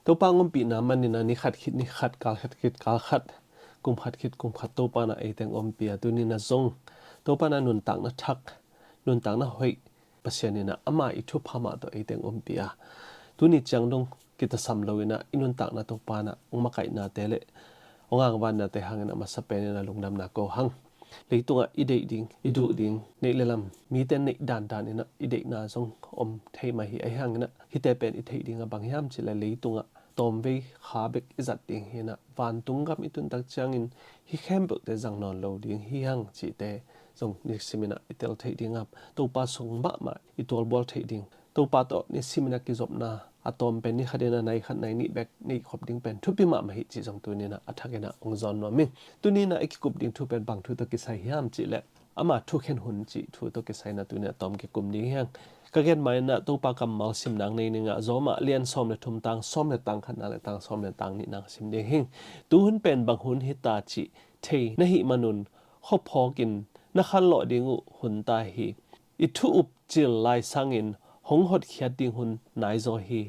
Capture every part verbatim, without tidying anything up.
Topa hong ompihna manin ah ni khat khit ni khat, kal khat khit kal khat, kum khat khit kum khat Topa in ah eite hong ompih a, tuni in ah zong Topa in ah nuntakna thak, nuntakna hoih Pasian in ah ama i thupha mah tawh eite hong ompih a, tuni ciang dong kitasam lo in ah i nuntakna Topa in ah hong makaihnate le hong angvannate hangin ah masa pen in ah lungdamna ko hang. Leitungah i deih ding, i duh ding, neih le lam, mite neih dandan in ah i deihna zong om thei mah hi. Ahi hangin ah hihte pen i theih ding ah bang hiam cih leh leitungah tawmvei kha bek i zat ding hi in ah, vantung gam i tun tak ciangin hih khempeuhte zang nawn lo ding hi hang cihte zong nisim in ah i tel theih ding a, Topa sung mahmah i tualbual theih ding, Topa tawh nisim in ah kizopna a tawm pen ni khat in ah nai khat nai nih bek neih khop ding pen thupi mahmah hi cih zong tuni in ah a thak in ah hong zawn nuam ing. Tuni in ah i kikup ding thu pen bang thu tawh kisai hiam cih leh ama thukhen hun cih thu tawh kisai in ah tuni in ah tawm kikum ding hi hang. Ka gen ma in ah Topa kammal sim nang nei ning ah, Roma lian sawm le thum tang sawm le tang khatna le tang sawm le tang nihna sim ding hi. Tu hun pen bang hun hi ta cih thei na hih manun khuaphawk in na khanlawh ding uh hun ta hi. I thu up cil lai sangin hong hotkhiat ding hun nai zaw hi.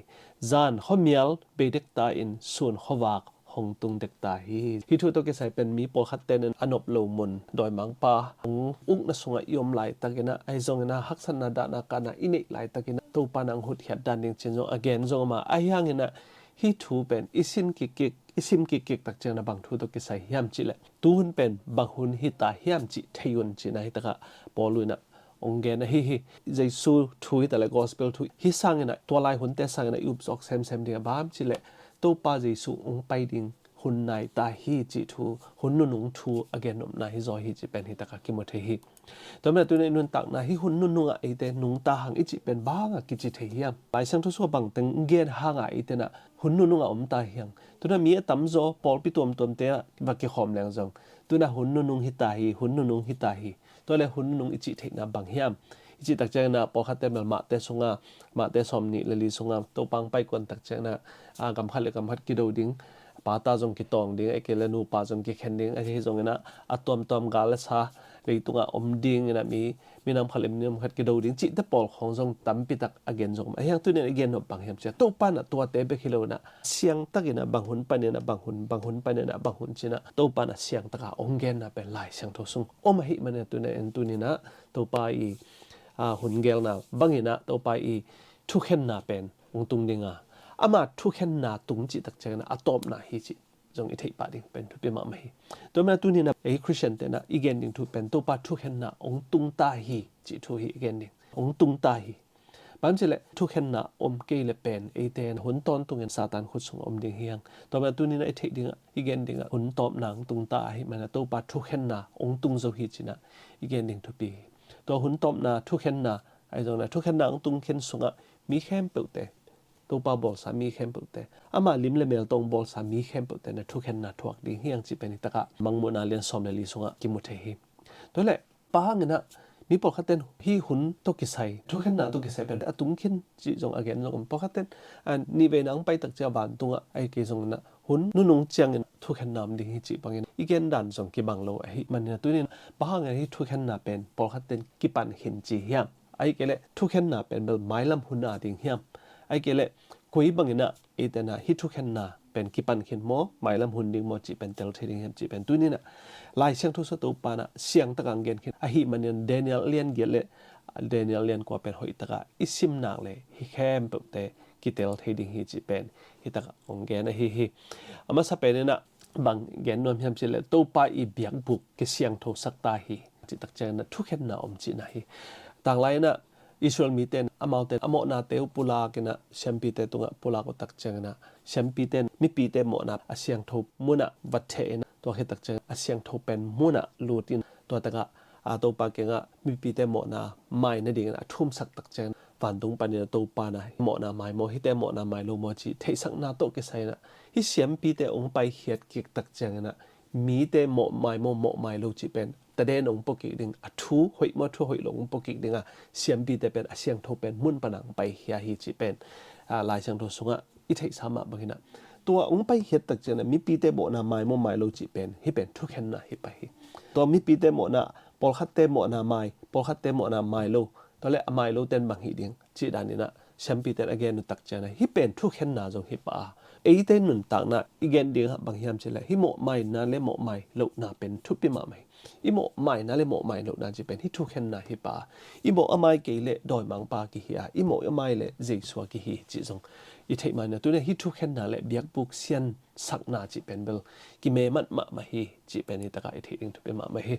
Zan khuamial bei dek ta in sun khuavak hong tung dek ta hi. Hih thu tawh kisai pen mi pawlkhat tenin a nop lo mun dawimangpa hong ukna sungah i om laitak in ah, ahi zongin ah haksatna dahna kahna i neih laitak in ah Topa in ah hong hotkhiat dan ding cih zong a gen zong om a, ahi hangin ah hih thu pen i sin kikkik, i sim kikkik tak ciangin ah bang thu tawh kisai hiam cih leh tu hun pen bang hun hi ta hiam cih thei un cihna hi takah Paul in ah hong gen ahi hi. Jesu thu hi ta leh gospel thu hi sangin ah tua lai hunte sangin ah i up zawk semsem ding a bang hiam cih leh Topa Jesu hong pai ding hun nai ta hi cih thu, hun nunung thu a gen nopna hi zaw hi cih pen hi takah kimu thei hi. Tua manin ah tuni in ah i nuntakna hih hun nunung ah eite nungta hang i cih pen bang a kici thei hiam? Lai Siangtho sungah bang teng gen hang a eite in ah hun nunung ah om ta hiam? Tuni in ah mi a tamzaw pawlpi tuamtuamte ah va kikhawm leng zong tuni in ah hun nunung hi ta hi, hun nunung hi ta hi. Tua leh hun nunung i cih theihna bang hiam? I cih tak ciangin ah pawlkhatte bel Mate sungah, Mate sawm nih le li sungah Topa hong pai kuan tak ciangin ah, a, gam khat le gam khat kido ding, pata zong kitawng ding, ahih kei leh nupa zong kikhen ding, ahi zongin ah a tuamtuam gal le sa leitungah om ding in ah mi, minam khat le minam khat kido ding cihte pawl khawng zong tampi tak a gen zong om. Ahi hang tuni in ah i gen nop bang hiam cih leh Topa in ah tuate bek hi lo in ah siang takin ah bang hun panin ah bang hun, bang hun panin ah bang hun ci-in ah Topa in ah siang takin hong genna pen Lai Siangtho sung om ahih manin ah tuni in ah, tuni in ah Topa i, a, hun gelna bangin ah Topa i thukhenna pen hong tung ding a, ama thukhenna tung cih tak ciangin ah a tawpna hi cih zong i theih pah ding pen thupi mahmah hi. Tua manin ah tuni in ah ei Khristian te in ah i gen ding thu pen Topa thukhenna hong tung ta hi cih thu hi i gen ding. Hong tung ta hi. Bang hiam cih leh thukhenna om kei leh pen eite in hun tawntungin Satan khut sungah om ding hi hang. Tua manin ah tuni in ah i theih ding ah, i gen ding ah hun tawpna hong tung ta ahih manin ah Topa thukhenna hong tung zo hi ci-in ah i gen ding thupi hi. Tua hun tawpna, thukhenna, ahi zongin ah thukhenna hong tung khin sungah mi khempeuhte, Topa bawlsa mi khempeuhte, ama lim le mel tawh hong bawlsa mi khempeuhte in ah thukhenna thuak ding hi hang cih pen hi takah Mangmuhna lian sawm le li sungah kimu thei hi. Tua leh bang hangin ah mi pawlkhatte in hih hun tawh kisai, thukhenna tawh kisai pen a tung khin cih zong a gen zong om. Pawlkhatte in, a, nihveina hong pai tak ciang vantungah, ahih kei zongin ah hun nunung ciangin thukhenna om ding hi cih bangin i gen dan zong kibang lo ahih manin ah tuni in ah bang hangin ah hih thukhenna pen pawlkhatte in kipan khin ci hiam? Ahih kei leh thukhenna pen bel mailam hun a ding hiam? Ahih kei leh koi bangin ah eite in ah hih thukhenna pen kipan khin maw, mailam hun ding maw cih pen tel thei ding hiam cih pen tuni in ah Lai Siangtho sung Topa in ah siang takin hong gen khin ahih manin ah Daniel lian giat le Daniel lian kua pen hoih takin i sim nak leh hih khempeuhte kitel thei ding hi cih pen hi takin hong gen ahi hi. A masa pen in ah bang gen nuam hiam cih leh Topa i biakbuk kisiangthosak ta hi cih tak ciangin ah thukhenna om cihna hi. Tanglai in ah Israel mite in amaute in a mawhnate uh pulak in ah siampite tungah pulak uh tak ciangin ah siampite in mipite mawhna a siangtho munah va theh in ah tua khit tak ciangin a siangtho pen munah lut in tua takah, a, Topa kiangah mipite mawhna mai nadingin a thumsak tak ciangin vantung panin ah Topa in ah mawhna mai maw, hihte mawhna mai lo maw cih theihsakna tawh kisai in ah hih siampite hong paikhiat kik tak ciangin ah mite mawh mai maw, mawh mai lo cih pen taden hong pua kik ding, a thu hoih maw, thu hoih lo hong pua kik ding a, siampite pen a siangtho pen mun panah hong paikhia hi cih pen, a, Lai Siangtho sungah i theihsa mah bangin ah tua hong paikhiat tak ciangin ah mipite mawhna mai maw, mai lo cih pen hih pen thukhenna hi pah hi. Tua mipite mawhna, pawlkhatte mawhna mai, pawlkhatte mawhna mai lo, tua leh a mai lote in bang hih ding cih danin ah siampite in a gen uh tak ciangin ah hih pen thukhenna zong hi pah a, Eite nuntakna i gen dingah bang hiam cileh, hih mawhmaina le mawhmai lohna pen thupi mahmah hi. I mawhmaina le mawhmai lohna cih pen hih thukhenna hi pa. I mawh a mai kei le dawimangpa kihi a, i mawh a mai le Jesu a kihi cih zong i theih mahmah. Tuna hih thukhenna le biakbuk siansakna cih pen bel kimemat mahmah hi cih pen hitakah i theih ding thupi mahmah hi.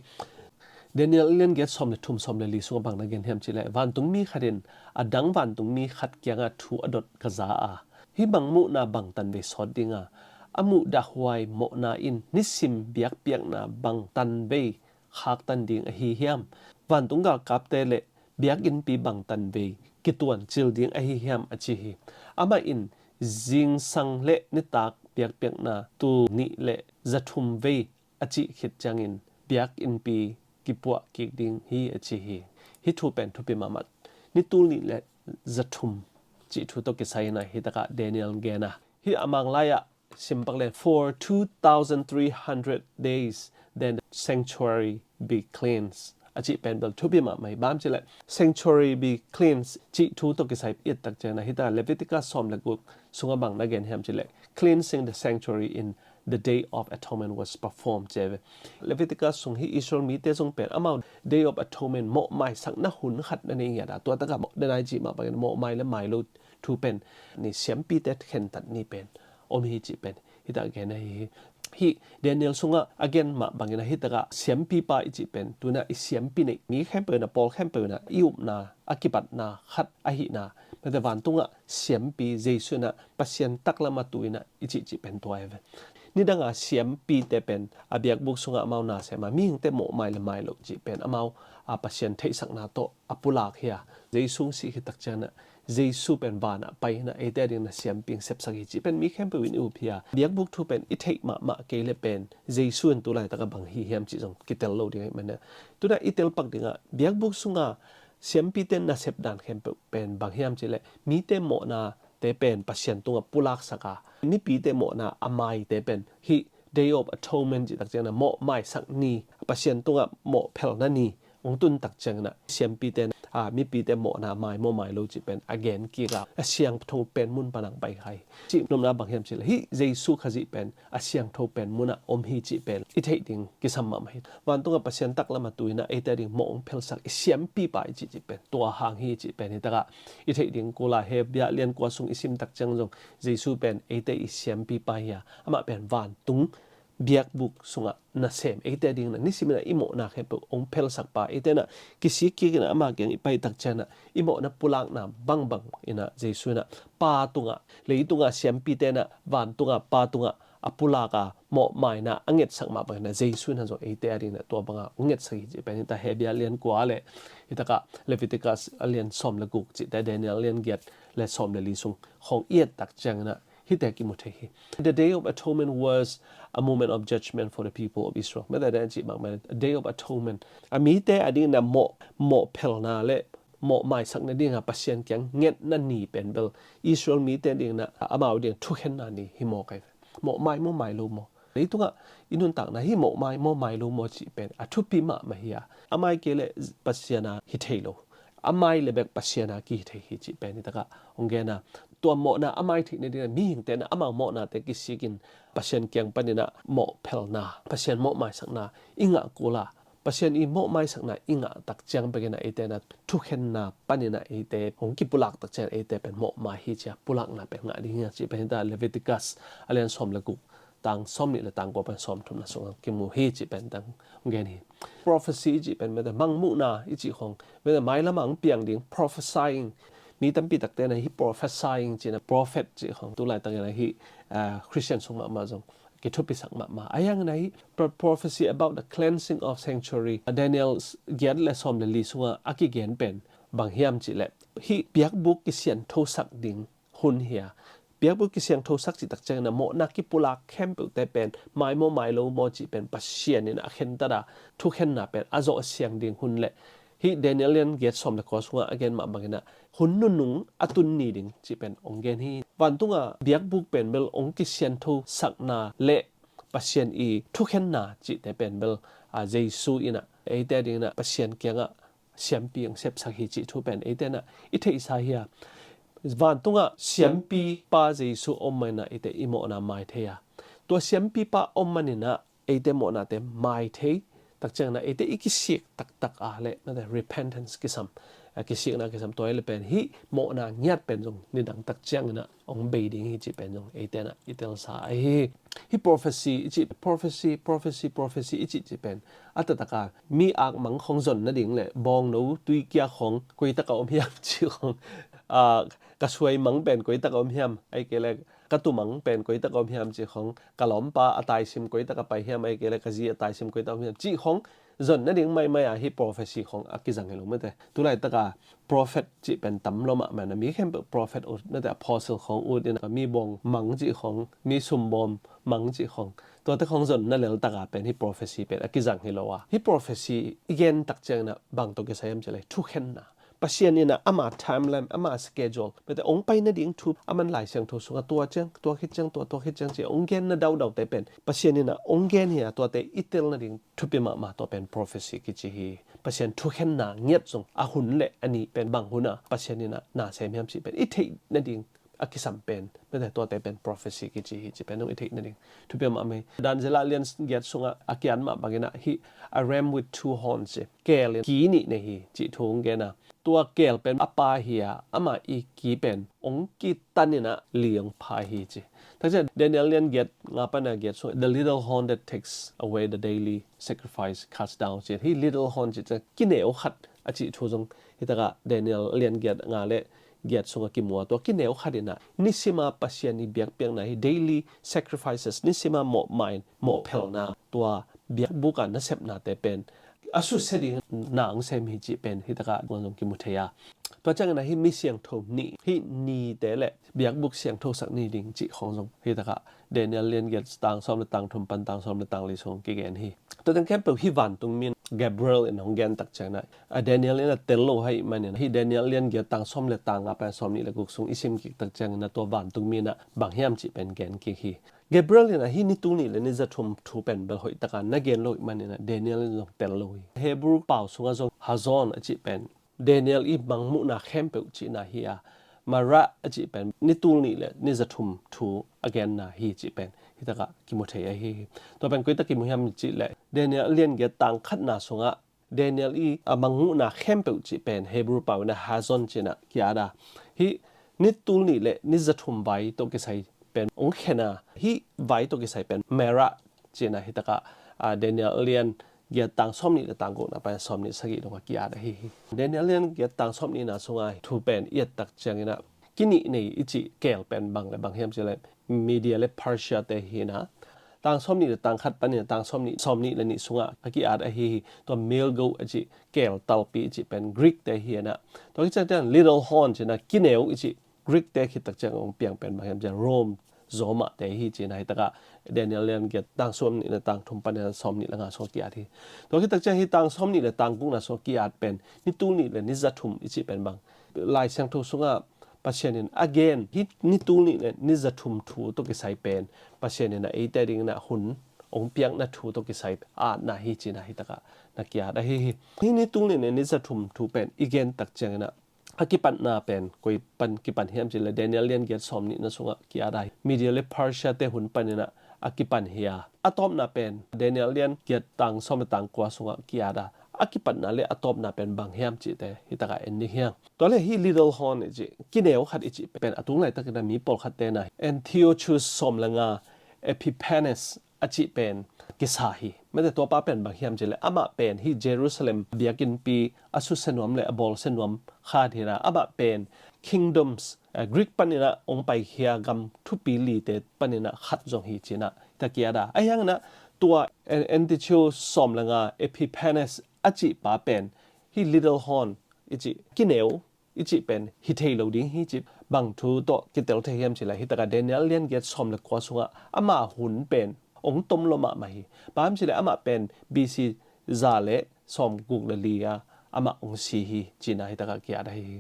Daniel lian giat sawm le thum, sawm le li sungah bang na gen hiam cileh, vantungmi khat in a dang vantungmi khat kiangah thu a dot ka za a, hih mangmuhna bangtan vei sawt dinga, a muhdahhuai mawhna in nisim biakpiakna bangtan vei khaktan ding ahi hiam? Vantung galkapte le biakinnpi bangtan vei kituancil ding ahi hiam, a ci hi. Amah in zingsang le nitak biakpiakna tul nih le za thum vei a cih khit ciangin biakinnpi kipuah kik ding hi, a ci hi. Hih thu pen thupi mahmah. Ni tul nih le za thum cih thu tawh kisai in a hitakah Daniel gen a, hih a mang lai-ah simpak le, "For two thousand three hundred days, then the sanctuary be cleansed," a cih pen bel thupi mahmah hi. Bang hiam cileh, "Sanctuary be cleansed" cih thu tawh kisai i et tak ciangin a, hitakah Leviticus sawm le guk sungah bang na gen hiam cileh, "Cleansing the sanctuary in the Day of Atonement was performed," ci ve. Leviticus sung hih Israel mite zong pen amau Day of Atonement, mawhmaisakna hun khat na nei ngiat a, tua takah mawh, na nai cih mah bangin mawhmai le mai lo thu pen ni siampite khentat ni pen om hi cih pen hitakah gen ahi hi. Hih Daniel sungah a gen mah bangin a hitakah siampipa i cih pen tuna i siampi neih mi khempeuh in a, pawl khempeuh in a, i upna, a kipatna khat ahihna, mate vantungah siampi Jesu in a, Pasian taklam a tu in a i cihcih pen tua hi ve. Nidanga siampite pen a biakbuk sungah amau nasem a, mihingte mawhmai le mai lo cih pen amau a Pasian theihsakna tawh a pulak hi a, Jesu sih khit tak ciangin a Jesu pen vanah pai in a eite a dingin a siampi hong sepsak hi cih pen mi khempeuh in i up hi a, biakbuk thu pen i theih mahmah kei le pen Jesu in tu laitakah bang hi hiam cih zong kitel lo ding ahih manin a, tuna i telpak dingah biakbuk sunga siampite nasep dan khempeuh pen bang hiam cih leh, mite mawhnate pen Pasian tungah pulaksak a, mipite mawhna a maite pen hih Day of Atonement cih tak ciangin a mawhmaisak ni, Pasian tungah mawhphelna ni hong tun tak ciangin a siampite in a, mipite mawhna a mai maw mai lo cih pen a gen kik a, a siangtho pen mun pan hong pai kha hi. Cih nopna bang hiam cih leh, hih Jesu Khazih pen a siangtho pen munah om hi cih pen i theih ding kisam mahmah hi. Vantungah Pasian taklam a tu in a eite a ding mawh hong phelsak i siampipa i cihcih pen tua hang hi cih pen hitakah i theih ding kul a, Hebru lian kua sung i sim tak ciang zong Jesu pen eite i siampipa hi a, amah pen vantung biakbuk sungah nasem, eite a dingin a nisim in a i mawhna khempeuh hong phelsakpa, eite in a kisik kik in a ama kiang i pai tak ciangin a i mawhna pulakna bangbang in a Jesu in a Pa tungah, leitungah siampite in a vantungah Pa tungah a pulak a mawhmaina a ngetsak mah bangin a Jesu in a zong eite a dingin a tua banga hong ngetsak hi cih pen hita Hebru lian kua le hitakah Leviticus a lian sawm le guk cihte, Daniel lian giat le sawm le li sung khawng i et tak ciangin a hihte kimu thei hi. The Day of Atonement was a moment of judgment for the people of Israel. Mete den cih bang mete, Day of Atonement, a mite a dingin a mawh, mawhphelna le mawhmaisak nading a Pasian kiang ngetna ni pen bel Israel mite dingin a amau ding thukhenna ni hi maw kai ve. Mawhmai maw mai lo maw? Leitungah i nuntakna hih mawhmai maw mai lo maw cih pen a thupi mahmah hi a, a mai kei le Pasian a hi thei lo, a mai le bek Pasian a kihi thei hi cih pen hitakah hong gen a, tua mawhna a mai theih nading a mihingte in a amau mawhnate kisik in Pasian kiang panin a mawhphelna, Pasian mawhmaisakna i ngah kul a, Pasian i mawhmaisakna i ngah tak ciang bekin a eite in a thukhenna panin a eite hong kipulak tak ciang eite pen mawhmai hi ci a pulakna pen ngah ding hi a cih pen hita Leviticus a lian sawm le guk, tang sawm nih le tang kua pan sawm thumna sungah kimu hi cih pen tang hong gen hi. Prophecy i cih pen mete mangmuhna i cih khawng, mete mailam a hong piang ding prophesying, mi tampi takte in a hih prophesying cih in a prophet cih khawng tu laitak in a hih, ah, Christian sung mahmah zong kithupisak mahmah. Ahi hangin a hih pro-, prophecy about the cleansing of sanctuary, Daniel giat le sawm le li sungah a kigen pen bang hiam cih leh, hih biakbuk kisianthosak ding hun hi a, biakbuk kisianthosak cih tak ciangin a mawhna kipulak khempeuhte pen mai maw mai lo maw cih pen Pasian in a khentat a thukhenna pen a zawh a siang ding hun le hih Daniel lian giat sawm le kua sungah a gen mah bangin a hun nunung a tun ni ding cih pen hong gen hi. Vantunga biakbuk pen bel hong kisianthosakna le Pasian i thukhenna cihte pen bel, a, Jesu in a eite dingin a Pasian kiangah siampi hong sepsak hi cih thu pen eite in a i theihsa hi a. Vantungah siampipa Jesu om maninah eite i mawhna mai thei a, tua siampipa om maninah eite mawhnate mai thei. Tak cianginah eite i kisik taktak a le mate repentance kisam, a kisikna kisam tua i le pen hih mawhna ngiat pen zong nidang tak cianginah hong bei ding hi cih pen zong eite inah i telsa ahi hi. Hih prophecy i cih, prophecy, prophecy, prophecy i cih cih pen a taktak a mi akmang khong zon nading le bawngno tuikia khong koitak a om hiam cih khong, a, ka suai mang pen koitak a om hiam, ahih kei le ka tumang pen koitak a om hiam cih khong, ka lawmpa a taisim koitak a pai hiam, ahih kei le ka zi a taisim koitak a om hiam cih khong zon nading maimai a hih prophecy khong a kizang hi lo mate. Tulaitaka prophet cih pen tam lo mahmah inah mi khempeuh prophet ut mate, apostle khong ut inah mi bawng mang cih khong, mi sumbawm mang cih khong, tuate khong zonna leltaka pen hih prophecy pen a kizang hi lo a, hih prophecy i gen tak cianginah bang tawh kisai hiam cih le thukhenna. Pasian inah ama timeline, ama schedule, mate hong pai nading thu, aman Lai Siangtho sungah tua ciang, tua khit ciang, tua, tua khit ciang ci hong genna daudaute pen Pasian inah hong gen hi a, tuate i tel nading thupi mahmah tua pen prophecy kici hi. Pasian thukhenna ngiat zong a hun le a ni pen bang hun a Pasian inah na sem hiam cih pen i theih nading a kisam pen, mate tuate pen prophecy kici hi cih pen zong i theih nading thupi mahmah hi. Daniel a lian giat sungah a kiat mah banginah hih a ram with two horns ci, keel in ki nih nei hi cih thu hong gen a, tua keel pen a pa hi a, amah i ki pen hong kitan inah li hong pha hi ci. Tak ciang Daniel lian giat nga pan a giat sung, the little horn that takes away the daily sacrifice cast down ci. Hih little horn ci ciang kineu khat a cih thu zong hi takah Daniel lian giat nga le giat sungah kimu a, tua kineu khat inah nisima Pasian i biakpiakna hi, daily sacrifices, nisima mawhmai, mawhphelna, tua biakbuk a nasepnate pen a susia ding na hong sem hi cih pen hi takah zong kimu thei a. Tua cianginah hih mi siangtho nih, hih nite le biakbuk siangthosak ni ding cih khong zong hi takah Daniel lian giat tang sawm le tang thum pan tang sawm le tang li sung kigen hi. Tua teng khempeuh hih vantung mi in Gabriel in hong gen tak cianginah, a Daniel inah tel lo ahih maninah hih Daniel lian giat tang sawm le tang nga pan sawm nih le guk sung i sim kik tak cianginah tua vantung mi inah bang hiam cih pen gen kik hi. Gabriel inah hih ni tul nih le ni za thum thu pen bel hoih taka na gen lo ahih maninah Daniel in zong tel lo hi. Hebrew pau sungah zong hazon a cih pen Daniel i mangmuhna khempeuh cihna hi a, marah a cih pen ni tul nih le ni za thum thu a genna hi cih pen hi takah kimu thei ahi hi. Tua pen koitak kimu hiam cih leh Daniel lian giat tang khatna sungah Daniel i a mangmuhna khempeuh cih pen Hebrew pau inah hazon ci inah ki-at a, hih ni tul nih le ni za thum vai tawh kisai pen hong khen a, hih vai tawh kisai pen marah ci inah hi takah, a, Daniel lian giat tang sawm nih le tang gukna pan sawm nih sagih dongah ki-at ahi hi. Daniel lian giat tang sawm nihna sungah thu pen i et tak cianginah ki nih nei i cih keel pen bang le bang hiam cih leh Media le Persia te hi inah, tang sawm nih le tang khat panin tang sawm nih, sawm nih le nih sungah a ki-at ahi hi. Tua male goat a cih keel talpi i cih pen Greek te hi inah, tua khit ciang little horn ci inah kineu i cih Greek te khit tak ciang hong piang pen bang hiam cih leh Rome, Roma te hi ci inah hi takah Daniel lian giat tang sawm nih le tang thum panin sawm nih le nga sungah ki-at hi. Tua khit tak ciang hih tang sawm nih le tang gukna sungah ki-at pen ni tul nih le ni za thum i cih pen bang, Lai Siangtho sungah Pasian in a gen hih ni tul nih le ni za thum thu tawh kisai pen Pasian inah eite dingin a hun hong piakna thu tawh kisai atna hi ci inah hi takah na ki-at ahi hi. Hih ni tul nih le ni za thum thu pen i gen tak cianginah a kipatna pen koi pan kipan hiam cih leh Daniel lian giat sawm nihna sungah ki-at a hi. Media le Persia te hun paninah a kipan hi a, a tawpna pen Daniel lian giat tang sawm le tang kua sungah ki-at a, a kipatna le a tawpna pen bang hiam cihte hi takah en ding hi hang. Tua le hih little horn i cih kineu khat i cih pen a tung laitakin a mi pawlkhat te na Antiochus sawm le nga Epiphanes a cih pen kisa hi. Mate tuapa pen bang hiam cih leh amah pen hih Jerusalem biakinnpi a susia nuam le a bawlsia nuam khat hi inah, amah pen kingdoms, eh, Greek paninah hong paikhia gam thupi lite paninah khat zong hi ci inah hi takah ki-at a. Ahi hanginah tua An-, Antiochus sawm le nga Epiphanes a cihpa pen hih little horn i cih kineu i cih pen hi thei lo ding hi cih bang thu tawh kitel thei hiam cih leh hi takah Daniel lian giat sawm le kua sungah ama hun pen hong tom lo mahmah hi. Bang hiam cih leh amah pen B C za le sawm guk le li a amah hong si hi ci inah hi takah ki-at ahi hi.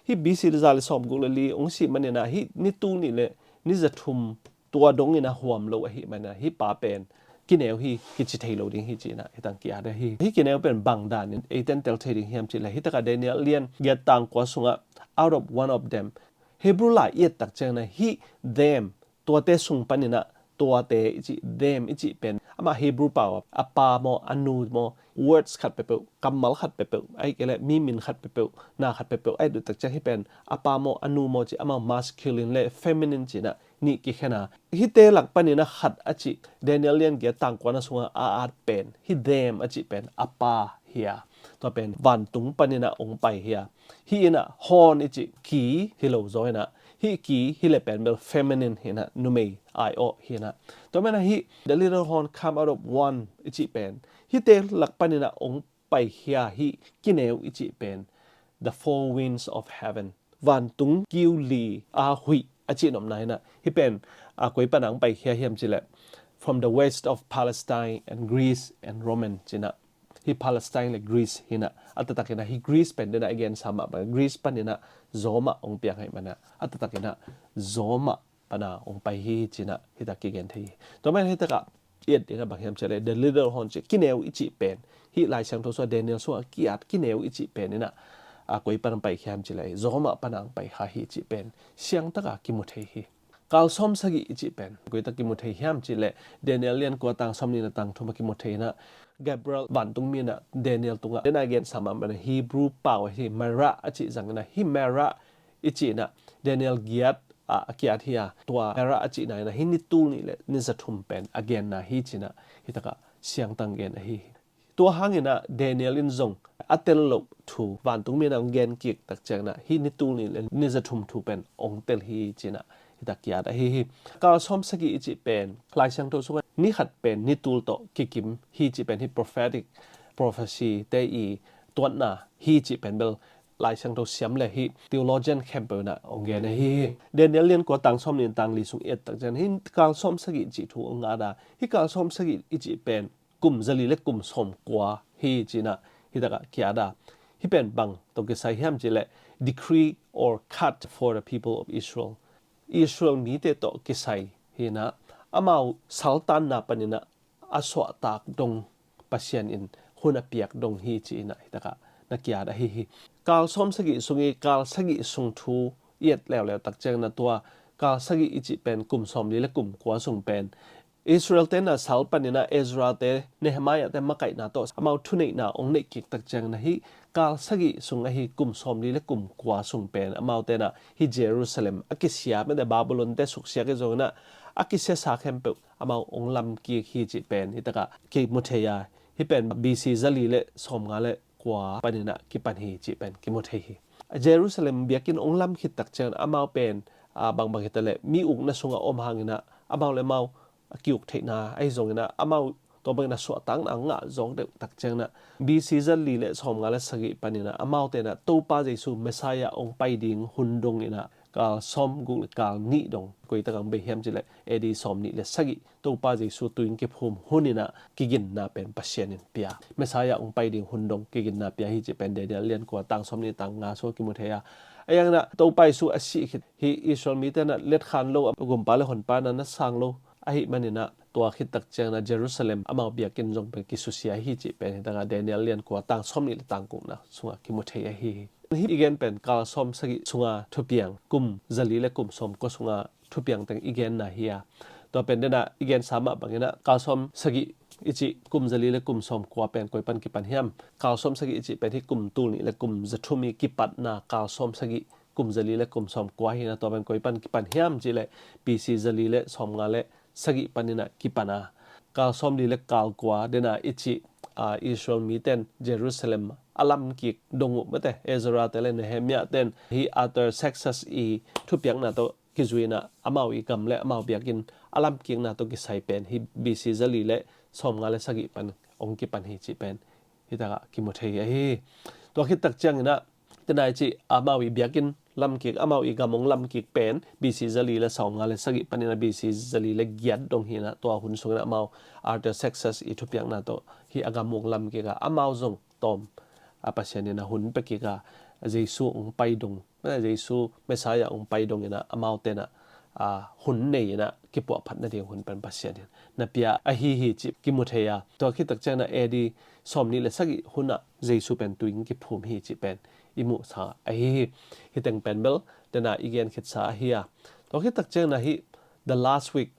Hih B C za le sawm guk le li hong si maninah hih ni tul nih le ni za thum tua dongin a huam lo ahih manin hih pa pen kineu hi, kici thei lo ding hi ci inah hi takah ki-at ahi hi. Hih kineu pen bang danin eite in tel thei ding hiam cih leh hi takah Daniel lian giat tang kua sungah out of one of them Hebrew lai i et tak ciangin ah hih them, tuate sung panin ah tuate i cih them i cih pen amah Hebrew pau a pa maw, a nu maw, words khat peuhpeuh, kammal khat peuhpeuh, ahih kei leh mi min khat peuhpeuh, na khat peuhpeuh a et uh tak ciang hih pen a pa maw, a nu maw cih amau masculine le feminine ci-in ah nih kikhen a, hihte lak panin ah khat a cih Daniel lian giat tang kuana sungah a at pen hih them a cih pen a pa hi a, tua pen vantung panin ah hong pai hi a. Hih in ah horn i cih ki hi lo zaw in ah, hih ki hi leh pen bel feminine hi in ah, numei ai-awh hi in ah. Tua manin ah hih the little horn come out of one i cih pen hihte lak panin ah hong pai hi a, hih kineu i cih pen the four winds of heaven, vantung kiu li a huih a cih nopna hi in ah. Hih pen a koi pan a hong pai hi a hiam cih leh from the west of Palestine and Greece and Roman ci-in ah, hih Palestine le Greece hi in ah, a taktak in ah hih Greece pen den ah i gensa mah bang Greece panin ah Rome ah hong piang ahih manin ah a taktak in ah Rome ah pan a hong pai hi ci-in ah hih tak kigen thei hi. Tua manin hih tak ah i et in ah bang hiam cih leh the little horn cih kineu i cih pen hih Lai Siangtho sungah Daniel sungah ki-at kineu i cih pen in ah a koi pan a hong pai hiam cih leh Rome ah pan a hong pai kha hi cih pen siang tak a kimu thei hi. Kal sawm sagih i cih pen koi tak kimu thei hiam cih leh Daniel lian kua tang sawmnih le tang thum ah kimu thei in ah, Gabriel vantung mi in ah Daniel tungah den a gensa mah bang Hebrew pau a hih Mara a cih zang in ah, hih Mara i cih in ah Daniel giat ah a ki-at hi a, tua Mara a cihna in ah hih ni tul nih le ni za thum pen a genna hi ci-in ah hih tak ah siangtang gen ahi hi. Tua hangin ah Daniel in zong a tel loh thu vantung mi in ah hong gen kik tak ciangin ah hih ni tul nih le ni za thum thu pen hong tel hi ci-in ah hih tak ki-at ahi hi. Kal sawm sagih i cih pen Lai Siangtho sungah ni khat pen ni tul tawh kikim hi cih pen hih prophetic prophecy te i tuatna hi cih pen bel Lai Siangtho siam le hih theologian khempeuh in ah hong gen ahi hi. Daniel lian kua tang sawmnih le tang li sung i et tak ciangin hih kal sawm sagih cih thu hong at a, hih kal sawm sagih i cih pen kum zali le kum sawmkua hi ci-in ah hih tak ah ki-at a. Hih pen bang tawh kisai hiam cih leh decree or cut for the people of Israel, Israel mite tawh kisai hi in ah, amau saltanna panin ah a suahtak dong Pasian in hun a piak dong hi ci-in ah hih tak ah na ki-at ahi hi. Kal sawm sagih sung i kal sagih sung thu i et leuleu tak ciangin ah tua kal sagih i cih pen kum sawmli le kum kua sung pen Israel te in ah sal panin ah Ezra te, Nehemiah te makaihna tawh amau thuneihna hong neih kik tak ciangin ah hih kal sagih sung ahi kum sawmli le kum kua sung pen amaute in ah hih Jerusalem a kisia, mete Babylon te suksiat kei zongin ah a kisiasa khempeuh amau hong lam kik hi cih pen hih tak ah kimu thei a, hih pen B C zali le sawmnga le kua panin ah kipan hi cih pen kimu thei hi. Jerusalem biakinn hong lam khit tak ciangin amau pen, ah, bangbang hi ta leh mi ukna sungah om hangin ah amau le amau a ki-uk theihna ahi zongin ah amau tua bangin a suahtakna a ngah zawk deuh tak ciangin ah B C zali le sawmnga le sagih panin ah amaute in ah Topa Jesu Messiah hong pai ding hun dongin ah kal sawmguk le kal nih dong, koi tak ah hong bei hiam cih leh A D sawmnih le sagih Topa Jesu tui in kiphum hun in ah kiginna pen Pasian in pia, Messiah hong pai ding hun dong kiginna pia hi cih pen Daniel lian kua tang sawmnih tang nga sungah kimu thei a. A yang in ah Topa Jesu a sih khit hih Israel mite in ah letkhan lo, a gumpa le honpa in ah na sang lo ahih manin ah tua khit tak ciangin ah Jerusalem amau biakinn zong pen kisusia hi cih pen hih tak ah Daniel lian kua tang sawmnih le tang gukna sungah kimu thei ahi hi. Hih i gen pen kal sawm sagih sunga thupiang, kum zali le kum sawmkua sunga thupiang teng i genna hi a. Tua pen den ah i gensa mah bangin ah kal sawm sagih i cih kum zali le kum sawmkua pen koi pan kipan hiam? Kal sawm sagih i cih pen hih kum tul nih le kum za thum i kipatna kal sawm sagih, kum zali le kum sawmkua hi in ah tua pen koi pan kipan hiam cih leh B C zali le sawmnga le sagih panin ah kipan a, kal sawmli le kal kua den ah i cih, ah, Israel mite in Jerusalem a lam kik dong uh, mete Ezra te le Nehemiah te in hih Artaxerxes i thupiakna tawh kizui in ah amau i gam le amau biakinn a lam kikna tawh kisai pen hih B C zali le sawmnga le sagih pan hong kipan hi cih pen hih tak ah kimu thei ahi hi. Tua khit tak ciangin ah, tena i cih amau i biakinn lam kik, amau i gam hong lam kik pen B C zali le sawmnga le sagih panin ah B C zali le giat dong hi in ah tua hun sungin ah amau Artaxerxes i thupiakna tawh hih a gam hong lam kik a, amau zong tawm a Pasian in ah hun pia kik a, Jesu hong pai dong, Jesu Messiah hong pai dongin ah amaute in ah, ah, hun nei in ah kipuahphat nading hun pen Pasian in na pia ahi hi cih kimu thei a. Tua khit tak ciangin ah A D sawmnih le sagih hun ah Jesu pen tui in kiphum hi cih pen i muhsa ahi hi. Hih teng pen bel tena i gen khitsa ahi a. Tua khit takciangin ah hih the last week,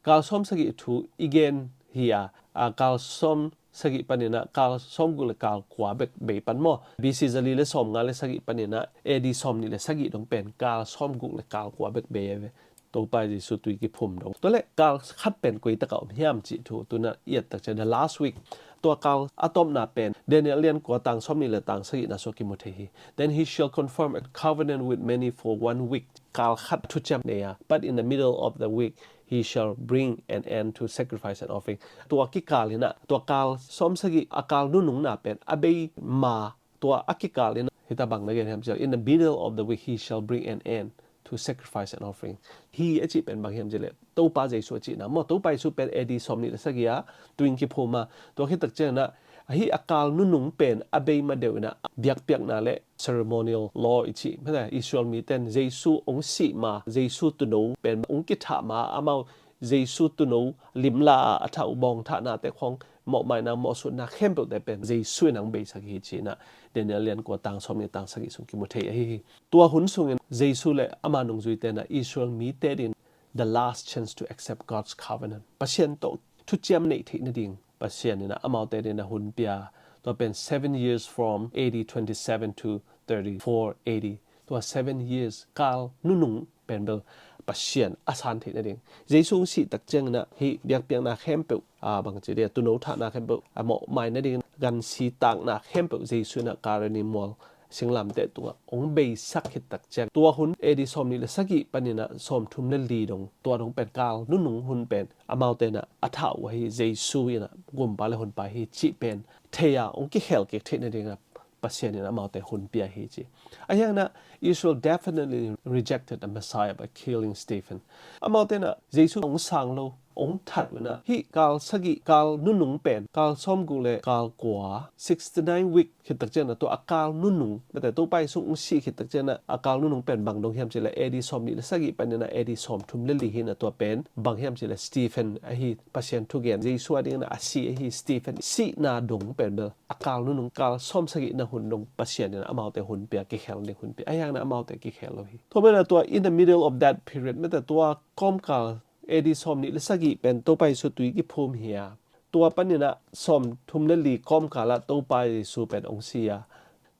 kal sawm sagih thu i gen hi a, a kal sawm sagih panin ah kal sawm guk le kal kua bek bei pan maw. B C zali le sawm nga le sagih panin ah A D sawm nih le sagih dong pen kal sawm guk le kal kua bek bei a ve. Topa Jesu tui kiphum dong. Tua le kal khat pen koi taka om hiam cih thu tuna i et takciang the last week. Tua kal a tawpna pen Daniel lian kua tang sawm nih le tang sagihna sua kimu thei hi. Then he shall confirm a covenant with many for one week. Kal khat thuciam nei a, but in the middle of the week he shall bring an end to sacrifice and offering. Tua kikal in ah, tua kal sawm sagih a kal nunungna pen a bei ma, tua a kikal in ah hita bang na gen hiam cih leh, in the middle of the week he shall bring an end to sacrifice and offering. Hi a cih pen bang hiam cih leh, Topa Jesu a cihna maw. Topa Jesu pen A D sawm nih le sagih a tui kiphum a, tua khit takciangin ah hih a kal nunung pen a bei ma deuh in ah biakpiakna le ceremonial law i cih, mete Israel mite in Jesu hong sih ma, Jesu tuuno pen hong kithah ma, amau Jesu tuuno limla a a thah uh bawngthahnate khawng, mawhmaina mawhsutna khempeuhte pen Jesu in hong beisak hi ci-in ah Daniel lian kua tang sawm nih tang sagih sung kimu thei ahi hi. Tua hun sungin Jesu le ama nungzuite in ah Israel mite adingin the last chance to accept God's covenant, Pasian tawh thuciam neih theih nading Pasian in ah amaute adingin ah hun pia. Tua pen seven years from A D twenty seven to thirty four A D. Tua seven years kal nunung pen bel Pasian a san theih nading. Jesu hong sih takciangin ah hih biakpiakna khempeuh, a bangci dia, tuuno thahna khempeuh a mawhmai nading, gansi takna khempeuh Jesu in ah Kalvari mual singlamteh tungah hong beisak khit takciang, tua hun A D sawm nih le sagih panin ah sawm thum le li dong, tua dong pen kal nunung hun pen amaute in ah a thah uh ahi, Jesu in ah Gumpa le Honpa hi cih pen thei a hong kikhel kik theih nading ah Pasian in amaute hun pia hi ci. Ahi hangin ah Israel definitely rejected the Messiah by killing Stephen. Amaute in ah Jesu hong sang lo, hong that uh in ah hih kal sagih, kal nunung pen kal sawm guk le kal kua, sixty nine week khit takciangin ah tua a kal nunung, mete Topa Jesu hong sih khit takciangin ah a kal nunung pen bang dong hiam cih leh A D sawm nih le sagih panin ah A D sawm thum le li hi in ah, tua pen bang hiam cih leh Stephen ahi, Pasian thugen, Jesu adingin ah a si ahi Stephen sihna dong pen bel a kal nunung kal sawm sagihna hun dong Pasian in ah amaute hun pia, kikhel ding hun pia. Ahi hangin ah amaute kikhel lo hi. Tua manin ah tua in the middle of that period, mete tua kawmkal A D sawm nih le sagih pen Topa Jesu tui kiphum hi a, tua panin ah sawm thum le li kawmkal ah Topa Jesu pen hong si a,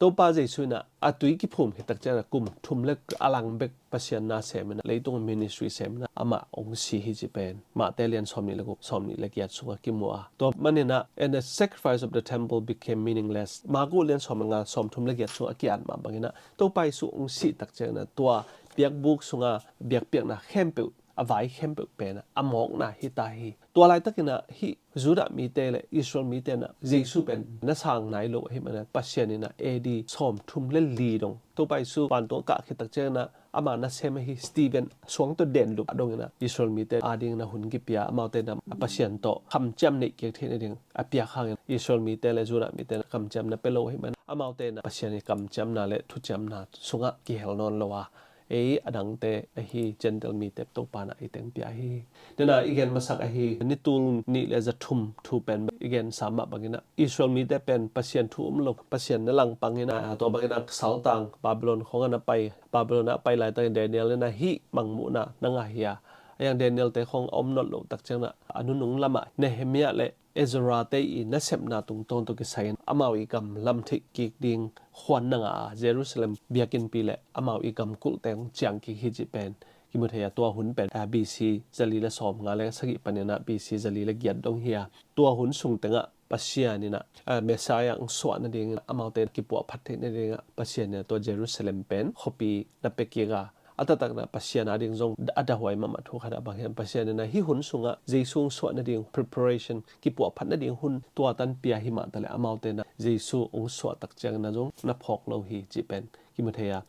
Topa Jesu in ah a tui kiphum khit takciangin ah kum thum le a lang bek Pasian na sem in ah, leitung ministry sem in ah amah hong si hi ci pen Mate lian sawm nih le guk, sawm nih le giat sungah kimu a. Tua manin ah, and the sacrifice of the temple became meaningless. Marku lian sawm le nga, sawm thum le giat sungah a ki-at mah bangin ah Topa Jesu hong sih takciangin ah tua biakbuk sungah biakpiakna khempeuh, a vai khempeuh pen ah a mawkna hi ta hi. Tua laitakin ah hih Judah mite le Israel mite in ah Jesu pen na sang nai lo ahih manin ah Pasian in ah A D sawm thum le li dong, Topa Jesu vantung kah khit takciangin ah ama nasem ahi Stephen suang tawh denlup a dongin ah Israel mite adingin ah hun kipia, amaute in ah Pasian tawh kamciam neih kik theih nading a piak hangin Israel mite le Judah mite in ah kamciamna pia lo ahih manin ah amaute in ah Pasian i kamciamna le thuciamna sungah kihel nawn lo a, ei a dangte ahi Gentile mite Topa in ah i teng pia hi. Tena i gen masak ahi, ni tul nih le za thum thu pen i gen sam mah bangin ah Israel mite pen Pasian thu um lo, Pasian na langpang in ah, tua bangin ah saltang Babylon khawng ah na pai, Babylon ah pai laitakin Daniel in ah hih mangmuhna na ngah hi a. Ahi hang Daniel te khawng a om nawn loh takciangin ah a nunung lamah Nehemiah le Ezra te i nasepna tungtawn tawh kisai in amau i gam lam theih kik ding khuan na ngah a, Jerusalem biakinnpi le amau i gam kulhte hong ciang kik hi cih pen kimu thei a. Tua hun pen, a, B C zali le sawm nga le sagih panin ah B C zali le giat dong hi a. Tua hun sung tengah Pasian in ah, a, Messiah hong suah nadingin ah amaute kipuahphat theih nadingah Pasian in ah tua Jerusalem pen khuapi na pia kik a, a taktak in ah Pasian ading zong a dahuai mahmah thu khat ah bang hiam, Pasian in ah hih hun sungah Jesu hong suah nading preparation, kipuahphat nading hun tua tan pia hi mah taleh amaute in ah Jesu hong suah takciangin ah zong na phawk lo hi cih pen kimu thei a.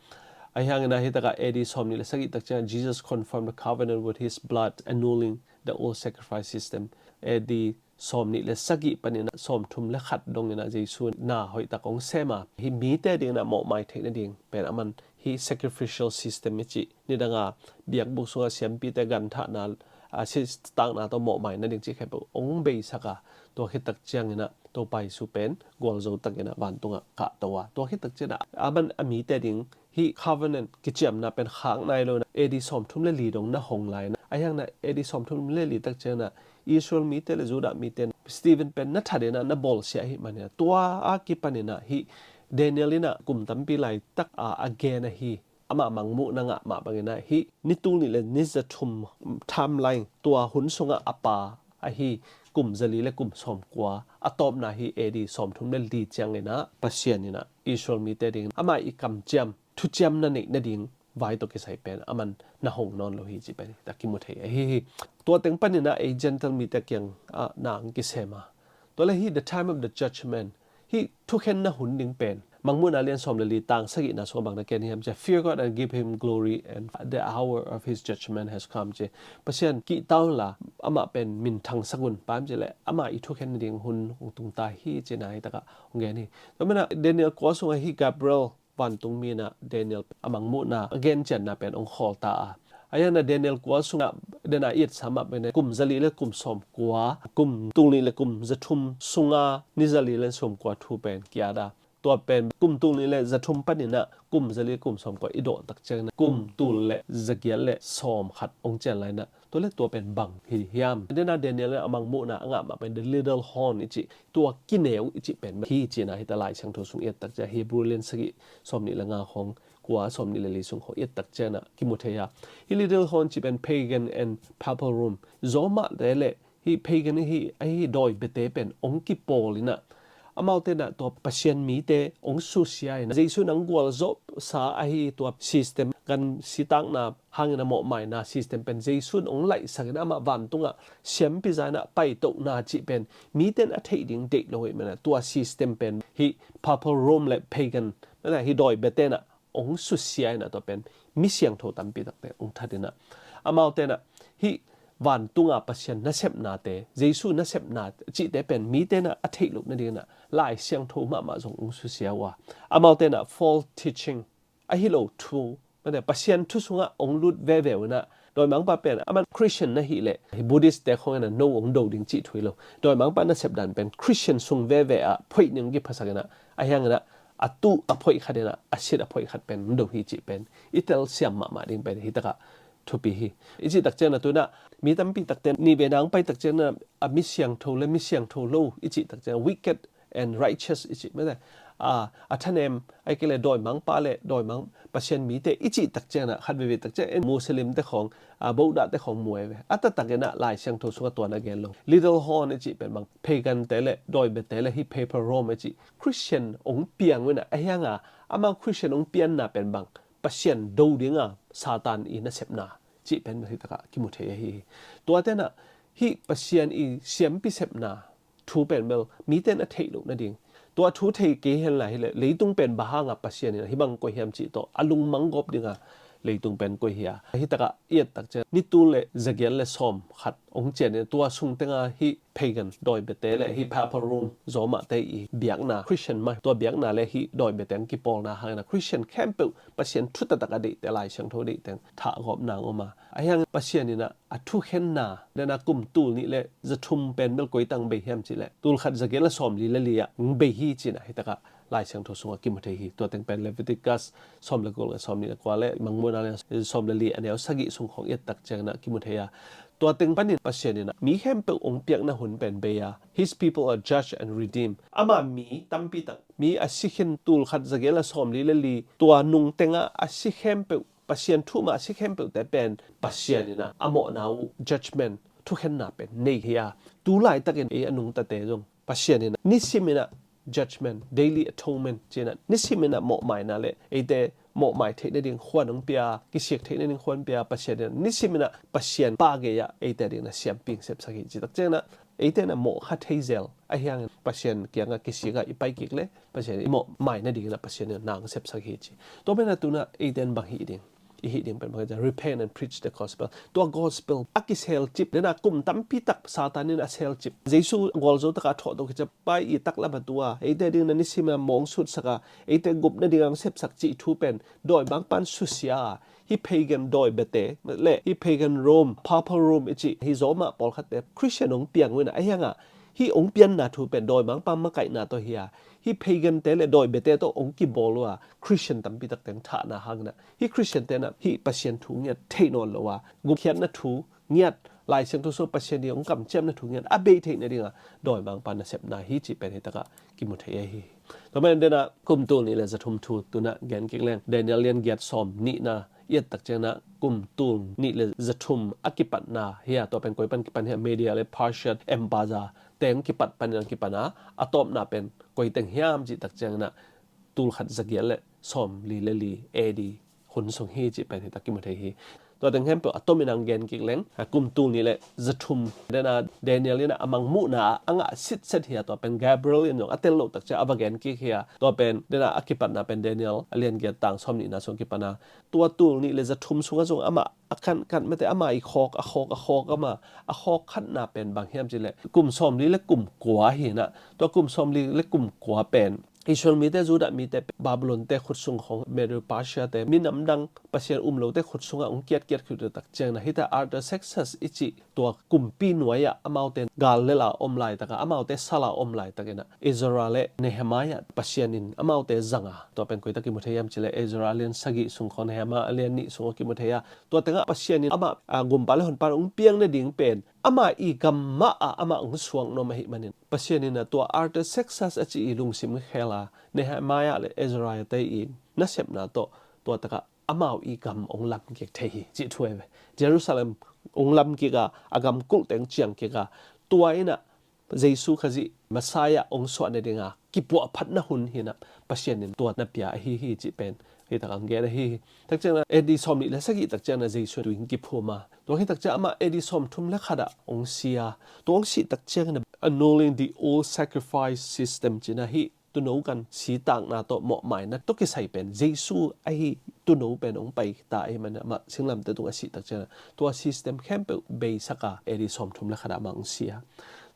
Ahi hangin ah hih takah A D sawm nih le sagih takciangin Jesus confirmed the covenant with his blood, annulling the old sacrifice system. A D sawm nih le sagih panin ah sawm thum le khat dongin ah Jesu na hoihtak hong sem a, hih mite adingin ah mawhmai theih nading pen aman hih sacrificial system i cih, nidanga biakbuk sungah siampite ganthahna, a, sihtakna tawh mawhmai nading cih khempeuh hong beisak a, tua khit takciangin ah Topa Jesu pen gualzo takin ah vantungah kahto a, tua khit takciangin ah aman a mite ading hih covenant kiciamna pen khak nai lo in ah A D sawmthum le li dong na hong lai in ah, a hiang in ah A D sawmthum le li tak ciang in ah Israel mite le Judah mite in Stephen pen na that in ah na bawlsia ahih manin ah tua a kipan in ah hih Daniel in ah kum tampi laitak a a gen ahi, amah mangmuhna ngah mah bangin ah hih ni tul nih le ni za thum timeline, tua hun sungah a pa ahi kum zali le kum sawmkua a tawpna hi A D sawmthum le li ciangin ah Pasian in ah Israel mite dingin amah i kamciam thuciam na neih nading vai tawh kisai pen aman na hong nawn lo hi cih pen hi ta kimu thei ahi hi. Tua teng panin ah ei Gentile mite kiang ah na ang kisem a, tua le hi the time of the judgment, hih thukhenna hun ding pen Mangmuhna lian sawm le li tang sagihna sungah bang na gen hiam ci a, "Fear God and give him glory, and the hour of his judgment has come," ci. Pasian kihta unla, amah pen minthang sak un, bang hiam cih leh amah i thukhen nading hun hong tung ta hi cihna hi takah hong gen hi. Tua manin ah Daniel kua sungah hih Gabriel vantung mi in ah Daniel a mangmuhna a gencianna pen hong khawl ta a, a hiang in ah Daniel kua sungah dena i etsa mah pen kum zali le kum sawmkua, kum tul nih le kum zathum sunga ni zali le sawmkua thu pen ki-at a, tua pen kum tul nih le zathum panin ah kum zali kum sawmkua i dawh tak ciangin ah kum tul le zagiat le sawmkhat hong cian lai in ah, tua le tua pen bang hi hiam? Dena Daniel in a mangmuhna a ngah mah pen the little horn i cih, tua kineu i cih pen hi cihna hi ta, Lai Siangtho sung i et tak ciang Hebrew lian sagih sawm nih le nga khawng, kua, sawm nih le li sung khawng i et tak ciang in ah kimu thei a. Hih little horn cih pen pagan and papal Rome, Rome-te le hih pagan hi, ahi dawi biate pen hong kipawl in ah, amaute in ah tua Pasian mite hong susia in ah, Jesu in hong gualzawhsa ahi tua system, gan sitakna hangin a mawhmaina system pen Jesu in hong laihsak in ah amah vantungah siampi za in ah paitohna cih pen mite in a theih ding deih lo ahih manin ah tua system pen hih papal Rome le pagan, hih dawi biate in ah hong susia in ah tua pen mi siangtho tampi takte hong that in ah, amaute in ah hih vantunga Pasian nasepnate, Jesu nasepna cihte pen mite in ah a theih loh nading in ah Lai Siangtho mahmah zong hong susia uh a, amaute in ah false teaching, ahi lo thu, mate, Pasian thu sungah hong lut veve uh in ah, dawimangpa pen aman Christian na hih leh, hi Buddhist-te khawng in ah no hong do ding cih thu hi lo. Dawimangpa nasep dan pen Christian sung veve ah phoih ning kiphasak in ah, a hiang in ah a tuh a phoih khat in ah a sit a phoih khat pen hong do hi cih pen i telsiam mahmah ding pen hi takah thupi hi. I cih tak ciang in ah tu in ah mi tampi takte nih vei nang pai tak ciang in ah a mi siangtho le mi siangtho lo i cih tak ciang in ah wicked and righteous i cih, mate, a, a thanem, ahih kei leh dawimangpa le dawimang Pasian mite i cih tak ciang in ah khat veivei tak ciang in Muslim-te khawng, a, Buddha-te khawng mu veve. A taktak in ah Lai Siangtho sungah tua na gen lo. Little horn i cih pen bang, pagan-te le dawi biate le hih papal Rome i cih Christian hong piang uh in ah, a hiang a amau Christian hong pianna pen bang, Pasian do ding a Satan i nasepna cih pen bel hi takah kimu thei ahi hi. Tuate in ah hih Pasian i siampi sepna thu pen bel mite in a theih loh nading, tua thu thei kei hen lai hi leh leitung pen bang hang a Pasian in ah hih bang koih hiam cih tawh a lungmang gawp ding a leitung pen koih hi a, hi takah i et tak ciang in ah ni tul le zagiat le sawmkhat hong cian in ah tua sung teng a hih pagan dawi biate le hih papal Rome, Rome-te i biakna, Christian mah, tua biakna le hih dawi biate hong kipawlna hang in ah Christian khempeuh Pasian thu taktak a deihte, Lai Siangtho deihte thah gawp nang om a, a hiang in Pasian in ah a thukhenna, dena kum tul nih le zathum pen bel koi tang bei hiam cih leh tul khat zagiat le sawm li le li ah hong bei hi cihna hi takah Lai Siangtho sungah kimu thei hi. Tua teng pen Leviticus sawm le guk le sawm nih le kua le Mangmuhna le sawm le li a neu sagih sung khawng i et tak ciang in ah kimu thei a. Tua teng panin Pasian in ah mi khempeuh hong piakna hun pen bei a, "His people are judged and redeemed." Ama mi tampi tak, mi a si khin, tul khat zagiat le sawm li le li, tua nung teng a a si khempeuh, Pasian thu mah a si khempeuhte pen Pasian in ah a mawhna uh judgment, thukhenna pen nei hi a, tu laitakin ei a nungtate zong Pasian in ah nisim in ah judgment, daily atonement ci in ah nisim in ah mawhmaina le eite mawhmai theih nading khuan hong pia, kisik theih nading khuan pia, Pasian in ah nisim in ah Pasian pa gei ah eite ding in ah siampi hong sepsak hi cih tak ciang in ah eite in ah mawh kha thei zel a hiang in Pasian kiangah kisik ah i pai kik leh Pasian i mawhmai nading in ah Pasian in ah na hong sepsak hi ci. Tua pen ah tu in ah eite in bang hih ding, i hih ding pen bang hiam cih leh repent and preach the gospel. Tua gospel a kiselcip, dena kum tampi tak Satan in a selcip, Jesu gualzo takah thawh to kici a, pai i taklam a tu a, eite ding in ah nisim in ah mawh hong sutsak a, eite gupna ding a hong sepsak cih thu pen dawimangpa'n susia a, hih pagan dawi biate le hih pagan Rome, papal Rome i cih hih Rome ah pawlkhatte Christian hong piang uh in ah, a hiang a Hih ong pianna thu pen dawimangpa makaihna tawh hi a, hih pagan te le dawi biate tawh ong kibawl uh a, Christian tampi takte ong thahna hangin ah, hih Christian te in ah hih Pasian thu ngiat thei nawn lo a, gupkhiatna thu ngiat, Lai Siangtho sung Pasian in ong kamciamna thu ngiat a bei theih nading a dawimangpa nasepna hi cih pen hi takah kimu thei ahi hi. Tua man in ah kum tul nih le zathum thu tu-in ah gen kik leng, Daniel lian giat sawm nihna i et tak ciangin ah kum tul nih le zathum a kipatna hi a, tua pen koi pan kipan hiam, Media le Persia Empire te ong kipat panin ong kipan a, a tawpna pen koi teng hiam cih tak ciangin ah tul khat za giat le sawm li le li A D hun sung hi cih pen hi tak kimu thei hi. Tua teng khempeuh a tomin ong gen kik leng, a kum tul nih le zathum, den a Daniel in ah a mangmuhna ah a ngah sitset hi a, tua pen Gabriel in zong a tel loh tak ciang a va gen kik hi a, tua pen den a a kipatna pen Daniel a lian giat tang sawm nihna sung kipan a, tua tul nih le zathum sungah zong amah a khanhkhanh mate, amah i khawk, a khawk, a khawk, amah a khawk khatna pen bang hiam cih leh kum sawm li le kum kua hi in ah, tua kum sawm li le kum kua pen Israel mite, Judah mite Babylon te khut sung khawng, Medo Persia te, minam dang Pasian um lote khut sungah ong kiatkiat khit uh tak ciangin ah, hih tak Artaxerxes i cih tua kumpi nuai-ah amaute gal lel a om laitak a, amaute sal a om laitak in ah Ezra le Nehemiah Pasian in amaute zang a, tua pen koi tak kimu thei hiam cih leh Ezra lian sagih sung khawng, Nehemiah lian nih sung khawng kimu thei a, tua tengah Pasian in amah, a, gumpa le honpa ong piang nading pen amah i gam mah ah amah ong suak nuam ahih manin, Pasian in ah tua Artaxerxes a cih i lungsim khel a, Nehemiah le Ezra te i nasepna tawh tua tak ah amau i gam ong lamkik thei hi cih thu ahi ve. Jerusalem ong lamkik a, a gam kulhte ong ciangkik a, tua in ah Jesu Khazih Messiah ong suah nading a kipuahphatna hun hi in ah Pasian in tua na pia ahi hi cih pen hi tak ong gen ahi hi. Tak ciangin ah A D sawm nih le sagih tak ciangin ah Jesu tui ong kiphum a, tua hi tak ciang amah A D sawm thum le khat ah ong si a, tua ong sih tak ciangin ah annulling the old sacrifice system ci-in ah, hih tuuno gan sitakna tawh mawhmaina tawh kisai pen Jesu ahi tuuno pen ong pai ta ahih manin amah singlamteh tungah sih tak ciangin ah tua system khempeuh beisak a, A D sawm thum le khat ah amah ong si a,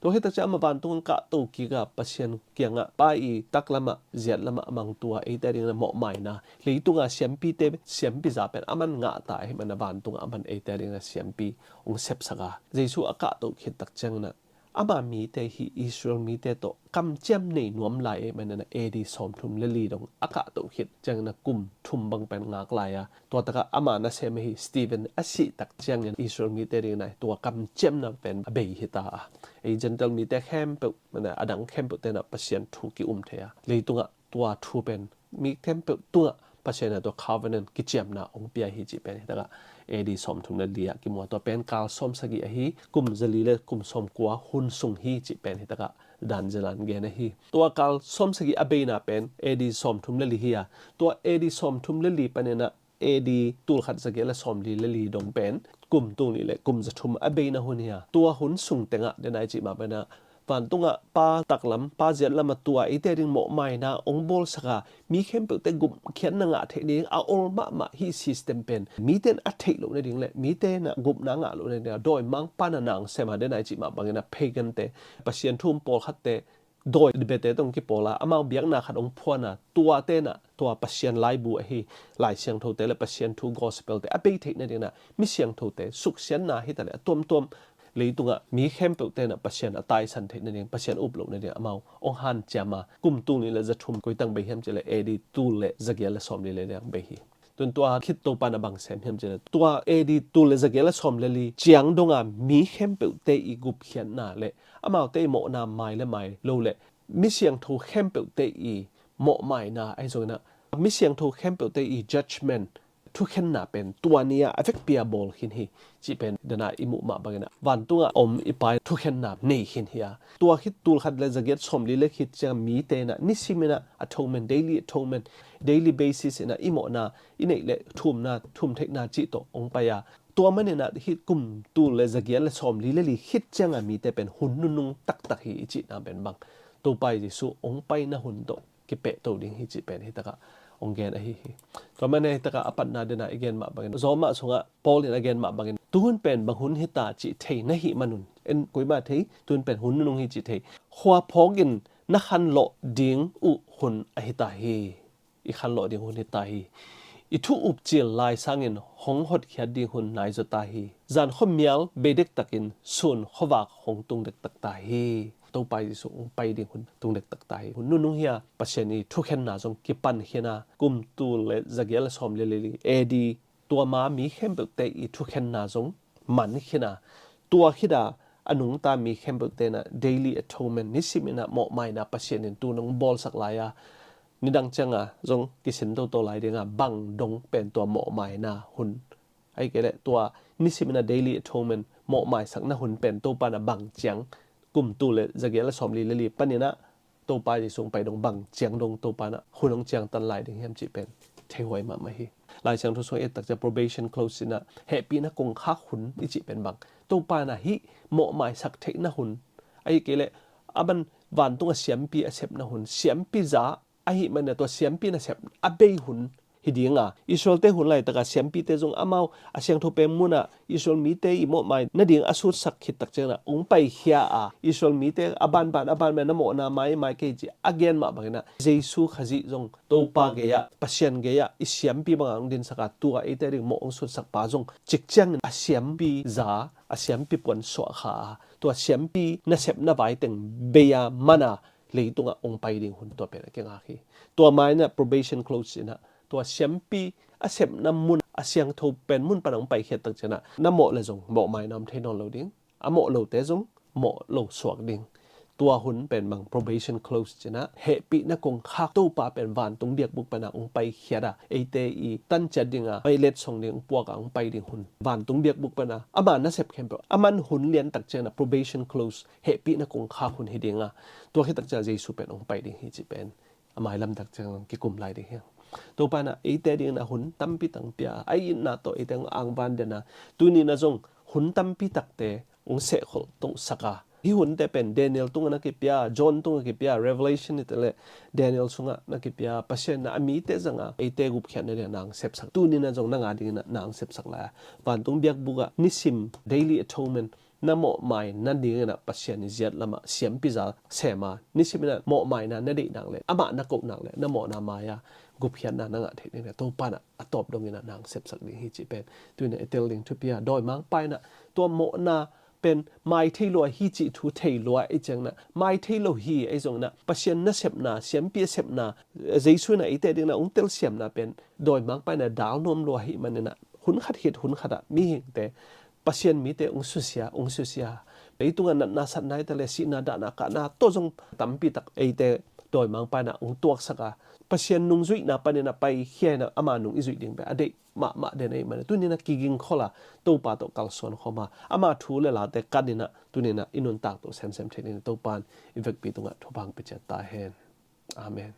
tua hi tak ciang amah vantung ong kahto kik a, Pasian kiangah Pa i taklam ah, ziatlam ah a mangtu a, eite adingin ah mawhmaina, leitung a siampite siampi zah pen aman ngah ta ahih manin ah vantung ah aman eite adingin ah siampi ong sepsak a, Jesu a kahto khit tak ciangin ah ama mite, hih Israel mite tawh kamciam nei nuam lai ahih manin ah A D sawm thum le li dong a kahto khit ciangin ah kum thum bang pen ngak lai a, tua tak ah ama nasem ahi Stephen a sih tak ciangin Israel mite adingin ah tua kamciamna pen a bei hi ta a, ei Gentile mite khempeuh, a dang khempeuhte in ah Pasian thu ki-um thei a, leitung ah tua thu pen mi khempeuh tungah Pasian in ah tua covenant kiciamna ong pia hi cih pen hi tak ah A D sawm thum le li ah kimu a, tua pen kal sawm sagih ahi, kum za li le kum sawm kua hun sung hi cih pen hi tak ah Dan Zilan gen ahi. Tua kal sawm sagih a beina pen A D sawm thum le li hi a, tua A D sawm thum le li panin ah A D tul khat za giat le sawm li le li dong pen kum tul nih le kum za thum a beina hun hi a, tua hun sung tengah den a i cih mah bangin ah vantung ah Pa taklam, Pa ziatlam ah tua eite ading mawhmaina ong bawlsak a, mi khempeuhte gupkhiatna ngah theih nading a ol mahmah hih system pen mite in a theih loh nading le mite in ah gupna ngah loh nading a dawimangpa in ah na ong sem a, den a i cih mah bangin ah pagan te Pasian thu um pawlkhatte dawi biate tawh ong kipawl a, amau biakna khat ong phuan a, tuate in ah tua Pasian laibu ahi Lai Siangthote le Pasian thu gospel te a bei theih nading in ah mi siangthote suksiatna hi ta le a tuamtuam leitungah mi khempeuhte in ah Pasian a taisan theih nading, Pasian up loh nading amau ong hanciam a, kum tul nih le za thum koi teng bei hiam cih leh A D tul le za giat le sawm li le li dong bei hi. Tun tua khit Topa in ah bang sem hiam cih leh, tua A D tul le za giat le sawm le li ciang dong a mi khempeuhte i gupkhiatna le amaute i mawhna mai le mai lo le mi siangtho khempeuhte i mawhmaina ahi zongin ah mi siangtho khempeuhte i judgment, thukhenna pen tua ni ah a vekpi a bawl khin hi cih pen den a i muh mah bangin ah vantung ah om i Pa in thukhenna nei khin hi a, tua khit tul khat le za giat sawm li le khit ciang mite in ah nisim in ah atonement, daily atonement, daily basis in ah i mawhna i neih le thumna, thum theihna cih tawh ong pai a, tua manin ah hih kum tul le za giat le sawm li le li khit ciang a mite pen hun nunung taktak hi i cihna pen bang, Topa Jesu ong paina hun tawh kipehto ding hi cih pen hi tak ah ong gen ahi hi. Tua manin hi tak ah a patna den a i gen mah bangin, Roma sungah Paul in a gen mah bangin, tuhun pen bang hun hi ta cih thei na hih man un, en kuamah thei, tuhun pen hun nunung hi cih thei, khua phawk in na khanlawh ding uh hun ahi ta hi. I khanlawh ding hun hi ta hi. I thu upcil lai sangin hong hotkhiat ding hun nai zaw ta hi. Zan khuamial bei dektak in sun khuavak hong tung dektak ta hi. Topa Jesu hong pai ding hun tung dektak ta hi. Hun nunung hi a, Pasian i thukhenna zong kipan khin a, kum tul le zagial le sawm le li A D, tua ma mi khempeuhte i thukhenna zong man khin a, tua khit a a nungta mi khempeuhte in a daily atonement, nisim in a mawhmaina Pasian in tu-in hong bawlsak lai a, nidang ciang a zong kisin toto lai ding a, bang dong pen tua mawhmaina hun, ahih kei leh tua nisim in a daily atonement, mawhmaisakna hun pen Topa in a bang ciang, kum tul le zagial le sawm li le li panin a Topa Jesu hong pai dong bang ciang dong Topa in a hun hong ciangtan lai ding hiam cih pen theihuai mahmah hi. Lai Siangtho sung i et tak ciang probation clause in a hehpihna kongkhak hun i cih pen bang, Topa in a hih mawhmaisak theihna hun, ahih kei leh a ban vantung a siampi a sepna hun, siampi za ahih manin a tua siampi nasep a bei hun hi ding a, Israel-te hun laitak a siampite zong amau a siangtho pen mun a Israel mite i mawhmai nading a sutsak khit tak ciang a hong paikhia a, Israel mite a banban a banban na mawhna mai mai kei ci a gen mah bangin a, Jesu Khazih zong Topa gei ah, Pasian gei ah i siampi bang a hong dinsak a, tua eite ding mawh hong sutsakpa zong cik ciangin a siampi za, a siampi puan suah kha a, tua siampi nasepna vai teng bei a man a, leitung ah hong pai ding hun tua pen a kingak hi. Tua ma in a probation clause in a, tua siampi a sepna mun, a siangtho pen mun pan a hong paikhiat tak ciang a, na mawh le zong mawhmaina om thei nawn lo ding, a mawh lote zong mawh lo suak ding. Tua hun pen bang, probation clause ci-in a, hehpihna kongkhak, Topa pen vantung biakbuk pan a hong paikhiat a, eite i tanciat ding a, mai letsong ding, hong puak a hong pai ding hun, vantung biakbuk pan a ama nasep khempeuh a man hun lian tak ciang a, probation clause, hehpihna kongkhak hun hi ding a, tua khit tak ciang a Jesu pen hong pai ding hi cih pen a mailam tak ciang kikum lai ding hi. Topa in a eite ding in a hun tampi tak pia a, a itna tawh eite hong angvan den a, tuni in a zong hun tampi takte hong sehkholh tosak a, hih hunte pen Daniel tungah na kipia, John tungah kipia, Revelation i te le Daniel sungah na kipia, Pasian in a mite zang a, eite gupkhiatna ding a na hong sepsak, tuni in a zong nang a ding in a na hong sepsak lai a, vantung biakbuk ah nisim daily atonement, na mawhmaina ding in a Pasian i ziat lam ah siampi za sem a, nisim in a mawhmaina na deih nak leh, amah na koh nak leh, na mawhna mai a gupkhiatna na ngah theih ding leh, Topa in a a tawp dong in a na hong sepsak ding hi cih pen tuni in a i tel ding thupi a, dawimangpa in a tua mawhna pen mai thei lua hi cih thu thei lua i ciang in a, mai thei lo hi ei zong in a, Pasian nasepna, siampi a sepna, Jesu in a eite ding in a hong telsiamna pen dawimangpa in a dal nuam lua ahih manin a, hun khat khit hun khat ah mihingte, Pasian mite hong susia, hong susia. Leitung ah natna satna hi ta leh, sihna dahna kahna tawh zong tampi tak eite dawimangpa in a hong tuaksak a, Pasian nungzuihna panin a paikhia in a, ama nung i zuih ding pen a deih mahmah den ahih manin a, tuni in a kigingkhol a, Topa tawh kalsuan khawm a, ama thu le late kan in a, tuni in a i nuntak tawh semsem theih ding in Topa in i vekpi tungah thupha hong pia ciat ta hen. Amen.